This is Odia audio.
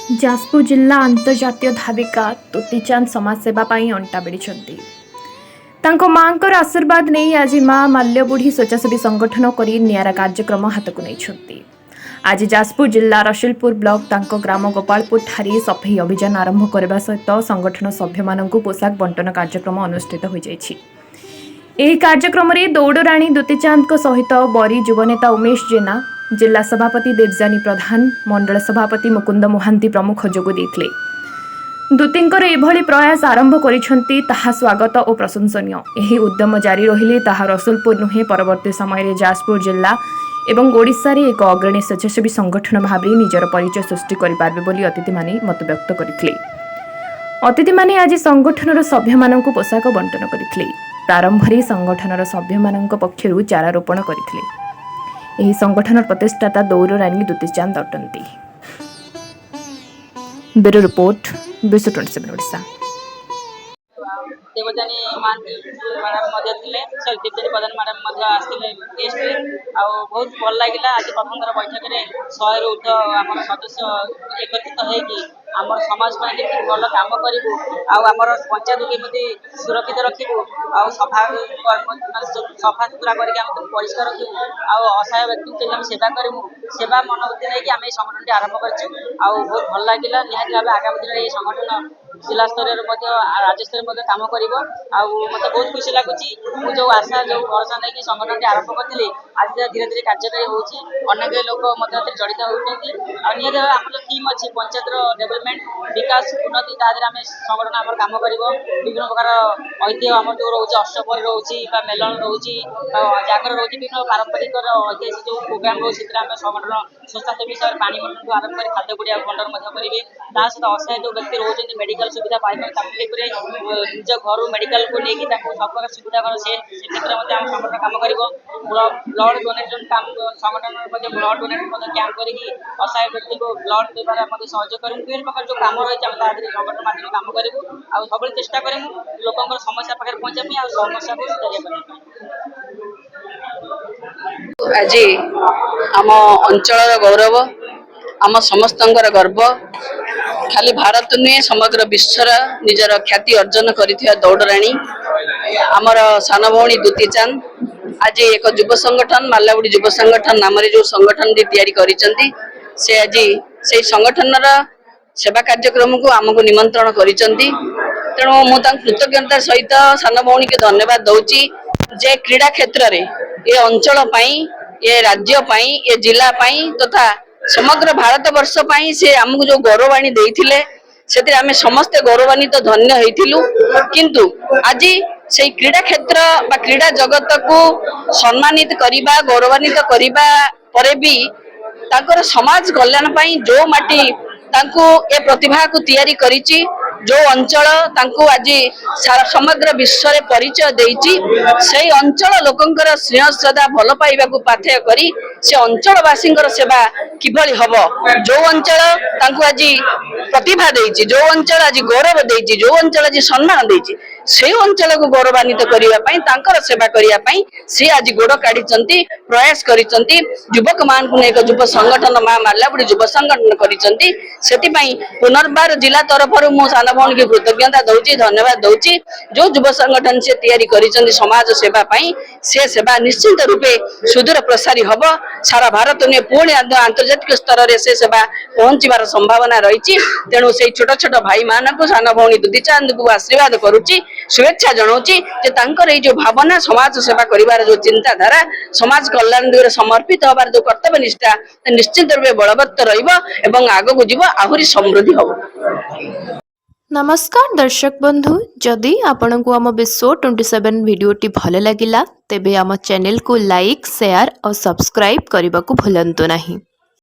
ଯାଜପୁର ଜିଲ୍ଲା ଆନ୍ତର୍ଜାତୀୟ ଧାବିକା ଦୁତି ଚାନ୍ଦ ସମାଜସେବା ପାଇଁ ଅଣ୍ଟା ଭିଡ଼ିଛନ୍ତି। ତାଙ୍କ ମାଆଙ୍କର ଆଶୀର୍ବାଦ ନେଇ ଆଜି ମା ମାଲ୍ୟବୁଢ଼ୀ ସ୍ୱେଚ୍ଛାସେବୀ ସଂଗଠନ କରି ନିଆରା କାର୍ଯ୍ୟକ୍ରମ ହାତକୁ ନେଇଛନ୍ତି। ଆଜି ଯାଜପୁର ଜିଲ୍ଲା ରସୁଲପୁର ବ୍ଲକ ତାଙ୍କ ଗ୍ରାମ ଗୋପାଳପୁର ଠାରେ ସଫେଇ ଅଭିଯାନ ଆରମ୍ଭ କରିବା ସହିତ ସଂଗଠନ ସଭ୍ୟମାନଙ୍କୁ ପୋଷାକ ବଣ୍ଟନ କାର୍ଯ୍ୟକ୍ରମ ଅନୁଷ୍ଠିତ ହୋଇଯାଇଛି। ଏହି କାର୍ଯ୍ୟକ୍ରମରେ ଦୌଡ଼ରାଣୀ ଦୁତିଚାନ୍ଦଙ୍କ ସହିତ ବରି ଯୁବନେତା ଉମେଶ ଜେନା, ଜିଲ୍ଲା ସଭାପତି ଦେବଯାନୀ ପ୍ରଧାନ, ମଣ୍ଡଳ ସଭାପତି ମୁକୁନ୍ଦ ମହାନ୍ତି ପ୍ରମୁଖ ଯୋଗ ଦେଇଥିଲେ। ଦୁତିଙ୍କର ଏଭଳି ପ୍ରୟାସ ଆରମ୍ଭ କରିଛନ୍ତି, ତାହା ସ୍ୱାଗତ ଓ ପ୍ରଶଂସନୀୟ। ଏହି ଉଦ୍ୟମ ଜାରି ରହିଲେ ତାହା ରସୁଲପୁର ନୁହେଁ, ପରବର୍ତ୍ତୀ ସମୟରେ ଯାଜପୁର ଜିଲ୍ଲା ଏବଂ ଓଡ଼ିଶାରେ ଏକ ଅଗ୍ରଣୀ ସ୍ୱେଚ୍ଛାସେବୀ ସଂଗଠନ ଭାବରେ ନିଜର ପରିଚୟ ସୃଷ୍ଟି କରିପାରିବେ ବୋଲି ଅତିଥିମାନେ ମତବ୍ୟକ୍ତ କରିଥିଲେ। ଅତିଥିମାନେ ଆଜି ସଂଗଠନର ସଭ୍ୟମାନଙ୍କୁ ପୋଷାକ ବଣ୍ଟନ କରିଥିଲେ। ପ୍ରାରମ୍ଭରେ ସଂଗଠନର ସଭ୍ୟମାନଙ୍କ ପକ୍ଷରୁ ଚାରା ରୋପଣ କରିଥିଲେ। ଏହି ସଂଗଠନର ପ୍ରତିଷ୍ଠାତା ଦୌଡ଼ରାଣୀ ଦୁତିଚାନ୍ଦ ଅଟନ୍ତି। ବ୍ୟୁରୋ ରିପୋର୍ଟ, ବିଶ୍ୱ 27 ଓଡ଼ିଶା। ଦେବଯାନୀ ମହାନ୍ତି ମ୍ୟାଡ଼ାମ ମଧ୍ୟ ଥିଲେ, ସରି, ଦେବଯାନୀ ପ୍ରଧାନ ମ୍ୟାଡ଼ାମ ମଧ୍ୟ ଆସିଥିଲେ ଗେଷ୍ଟରେ। ଆଉ ବହୁତ ଭଲ ଲାଗିଲା। ଆଜି ପ୍ରଥମ ଥର ବୈଠକରେ 100ରୁ ଉର୍ଦ୍ଧ୍ୱ ଆମର ସଦସ୍ୟ ଏକତ୍ରିତ ହେଇକି ଆମର ସମାଜ ପାଇଁ କେମିତି ଭଲ କାମ କରିବୁ ଆଉ ଆମର ପଞ୍ଚାୟତକୁ କେମିତି ସୁରକ୍ଷିତ ରଖିବୁ ଆଉ ସଫା ମାନେ ସଫା ସୁତୁରା କରିକି ଆମେ କେମିତି ପରିଷ୍କାର ରଖିବୁ ଆଉ ଅସହାୟ ବ୍ୟକ୍ତିଙ୍କୁ କେମିତି ଆମେ ସେବା କରିବୁ, ସେବା ମନୋବୃତ୍ତି ନେଇକି ଆମେ ଏଇ ସଂଗଠନଟି ଆରମ୍ଭ କରିଛୁ। ଆଉ ବହୁତ ଭଲ ଲାଗିଲା। ନିହାତି ଭାବେ ଆଗାମୀ ଦିନରେ ଏହି ସଂଗଠନ ଜିଲ୍ଲା ସ୍ତରରେ ମଧ୍ୟ, ରାଜ୍ୟ ସ୍ତରରେ ମଧ୍ୟ କାମ କରିବ। ଆଉ ମୋତେ ବହୁତ ଖୁସି ଲାଗୁଛି। ମୁଁ ଯୋଉ ଆଶା, ଯୋଉ ଭରସା ନେଇକି ସଂଗଠନଟି ଆରମ୍ଭ କରିଥିଲି, ଆଜି ତାହା ଧୀରେ ଧୀରେ କାର୍ଯ୍ୟକାରୀ ହେଉଛି। ଅନେକ ଲୋକ ମଧ୍ୟ ଏଥିରେ ଜଡ଼ିତ ହେଉଛନ୍ତି। ଆଉ ନିହାତି ଭାବେ ଆମର ଯୋଉ ଥିମ୍ ଅଛି, ପଞ୍ଚାୟତର ଡେଭଲପମେଣ୍ଟ, ବିକାଶ, ଉନ୍ନତି, ତା ଦେହରେ ଆମେ ସଂଗଠନ ଆମର କାମ କରିବ। ବିଭିନ୍ନ ପ୍ରକାର ଐତିହ୍ୟ ଆମର ଯୋଉ ରହୁଛି, ଅଷ୍ଟପ୍ରହରୀ ରହୁଛି ବା ମେଲଣ ରହୁଛି ବା ଜାଗର ରହୁଛି, ବିଭିନ୍ନ ପାରମ୍ପରିକର ଐତିହାସିକ ଯୋଉ ପ୍ରୋଗ୍ରାମ ରହୁଛି, ସେଥିରେ ଆମେ ସଂଗଠନ ସ୍ୱେଚ୍ଛାସେବୀ ହିସାବରେ ପାଣି ବଣ୍ଟନଠୁ ଆରମ୍ଭ କରି ଖାଦ୍ୟ ପୁଡ଼ିଆ ବଣ୍ଟନ ମଧ୍ୟ କରିବେ। ତା ସହିତ ଅସହାୟ ଯୋଉ ବ୍ୟକ୍ତି ରହୁଛନ୍ତି, ମେଡିକାଲ ସୁବିଧା ପାଇପାରୁ, ତାକୁ କିପରି ନିଜ ଘରୁ ମେଡିକାଲକୁ ନେଇକି ତାକୁ ସବୁ ପ୍ରକାର ସୁବିଧା କର, ସେ ସେ କ୍ଷେତ୍ରରେ ମଧ୍ୟ ଆମ ସଂଗଠନ କାମ କରିବ। ବ୍ଲଡ ଡୋନେସନ କାମ, ସଂଗଠନରେ ମଧ୍ୟ ବ୍ଲଡ ଡୋନେସନ ମଧ୍ୟ କ୍ୟାମ୍ପ କରିକି ଅସହାୟ ବ୍ୟକ୍ତିକୁ ବ୍ଲଡ ଦେବାରେ ମଧ୍ୟ ସହଯୋଗ କରିବୁ। ବିଭିନ୍ନ ପ୍ରକାର ଯୋଉ କାମ ରହିଛି, ଆମେ ତା ଦେହରେ ସଂଗଠନ ମାଧ୍ୟମରେ କାମ କରିବୁ। ଆଉ ସବୁବେଳେ ଚେଷ୍ଟା କରିବୁ ଲୋକଙ୍କର ସମସ୍ୟା ପାଖରେ ପହଞ୍ଚିବା ପାଇଁ ଆଉ ସମସ୍ୟାକୁ ସୁଧାରିବା ପାଇଁ। ଆଜି ଆମ ଅଞ୍ଚଳର ଗୌରବ, ଆମ ସମସ୍ତଙ୍କର ଗର୍ବ, ଖାଲି ଭାରତ ନୁହେଁ, ସମଗ୍ର ବିଶ୍ୱର ନିଜର ଖ୍ୟାତି ଅର୍ଜନ କରିଥିବା ଦୌଡ଼ରାଣୀ ଆମର ସାନ ଭଉଣୀ ଦୁତି ଚାନ୍ଦ ଆଜି ଏକ ଯୁବ ସଂଗଠନ, ମାଲାବୁଡ଼ି ଯୁବ ସଂଗଠନ ନାମରେ ଯୋଉ ସଂଗଠନଟି ତିଆରି କରିଛନ୍ତି, ସେ ଆଜି ସେଇ ସଂଗଠନର ସେବା କାର୍ଯ୍ୟକ୍ରମକୁ ଆମକୁ ନିମନ୍ତ୍ରଣ କରିଛନ୍ତି। ତେଣୁ ମୁଁ ତାଙ୍କୁ କୃତଜ୍ଞତା ସହିତ ସାନ ଭଉଣୀକି ଧନ୍ୟବାଦ ଦଉଛି ଯେ କ୍ରୀଡ଼ା କ୍ଷେତ୍ରରେ ଏ ଅଞ୍ଚଳ ପାଇଁ, ଏ ରାଜ୍ୟ ପାଇଁ, ଏ ଜିଲ୍ଲା ପାଇଁ ତଥା ସମଗ୍ର ଭାରତ ବର୍ଷ ପାଇଁ ସେ ଆମକୁ ଯୋଉ ଗୌରବ ଆଣି ଦେଇଥିଲେ, ସେଥିରେ ଆମେ ସମସ୍ତେ ଗୌରବାନ୍ୱିତ, ଧନ୍ୟ ହେଇଥିଲୁ। କିନ୍ତୁ ଆଜି ସେଇ କ୍ରୀଡ଼ା କ୍ଷେତ୍ର ବା କ୍ରୀଡ଼ା ଜଗତକୁ ସମ୍ମାନିତ କରିବା, ଗୌରବାନ୍ୱିତ କରିବା ପରେ ବି ତାଙ୍କର ସମାଜ କଲ୍ୟାଣ ପାଇଁ ଯୋଉ ମାଟି ତାଙ୍କୁ ଏ ପ୍ରତିଭାକୁ ତିଆରି କରିଛି, ଯୋଉ ଅଞ୍ଚଳ ତାଙ୍କୁ ଆଜି ସାରା ସମଗ୍ର ବିଶ୍ୱରେ ପରିଚୟ ଦେଇଛି, ସେଇ ଅଞ୍ଚଳ ଲୋକଙ୍କର ସ୍ନେହ, ଶ୍ରଦ୍ଧା, ଭଲ ପାଇବାକୁ ପାଥେୟ କରି ସେ ଅଞ୍ଚଳବାସୀଙ୍କର ସେବା କିଭଳି ହବ, ଯୋଉ ଅଞ୍ଚଳ ତାଙ୍କୁ ଆଜି ପ୍ରତିଭା ଦେଇଛି, ଯୋଉ ଅଞ୍ଚଳ ଆଜି ଗୌରବ ଦେଇଛି, ଯୋଉ ଅଞ୍ଚଳ ଆଜି ସମ୍ମାନ ଦେଇଛି, ସେଇ ଅଞ୍ଚଳକୁ ଗୌରବାନ୍ୱିତ କରିବା ପାଇଁ, ତାଙ୍କର ସେବା କରିବା ପାଇଁ ସେ ଆଜି ଗୋଡ କାଢିଛନ୍ତି, ପ୍ରୟାସ କରିଛନ୍ତି। ଯୁବକ ମାନଙ୍କୁ ନେଇ ଏକ ଯୁବ ସଂଗଠନ, ମା ମାଲାବୁଡ଼ି ଯୁବ ସଂଗଠନ କରିଛନ୍ତି। ସେଥିପାଇଁ ପୁନର୍ବାର ଜିଲ୍ଲା ତରଫରୁ ମୁଁ ସାନ ଭଉଣୀକି କୃତଜ୍ଞତା ଦଉଛି, ଧନ୍ୟବାଦ ଦଉଛି। ଯୋଉ ଯୁବ ସଂଗଠନ ସେ ତିଆରି କରିଛନ୍ତି ସମାଜ ସେବା ପାଇଁ, ସେ ସେବା ନିଶ୍ଚିନ୍ତ ରୂପେ ସୁଦୂର ପ୍ରସାରୀ ହବ। ସାରା ଭାରତ ନୁହେଁ, ପୁଣି ଆନ୍ତର୍ଜାତିକ ସ୍ତରରେ ସେ ସେବା ପହଞ୍ଚିବାର ସମ୍ଭାବନା ରହିଛି। ତେଣୁ ସେଇ ଛୋଟ ଛୋଟ ଭାଇମାନଙ୍କୁ, ସାନ ଭଉଣୀ ଦୁତି ଚାନ୍ଦକୁ ଆଶୀର୍ବାଦ କରୁଛି, ଶୁଭେଚ୍ଛା ଜଣାଉଛି ଯେ ତାଙ୍କର ଏଇ ଯୋଉ ଭାବନା, ସମାଜ ସେବା କରିବାର ଯୋଉ ଚିନ୍ତାଧାରା, ସମାଜ କଲ୍ୟାଣ ଦିଗରେ ସମର୍ପିତ ହବାର ଯୋଉ କର୍ତ୍ତବ୍ୟ ନିଷ୍ଠା, ନିଶ୍ଚିନ୍ତ ରୂପେ ବଳବତ୍ତ ରହିବ ଏବଂ ଆଗକୁ ଯିବ, ଆହୁରି ସମୃଦ୍ଧି ହବ। ନମସ୍କାର ଦର୍ଶକ ବନ୍ଧୁ, ଯଦି ଆପଣଙ୍କୁ ଆମ ବିଶ୍ୱ 27 ଭିଡ଼ିଓଟି ଭଲ ଲାଗିଲା, ତେବେ ଆମ ଚ୍ୟାନେଲକୁ ଲାଇକ୍, ସେୟାର ଆଉ ସବସ୍କ୍ରାଇବ୍ କରିବାକୁ ଭୁଲନ୍ତୁ ନାହିଁ।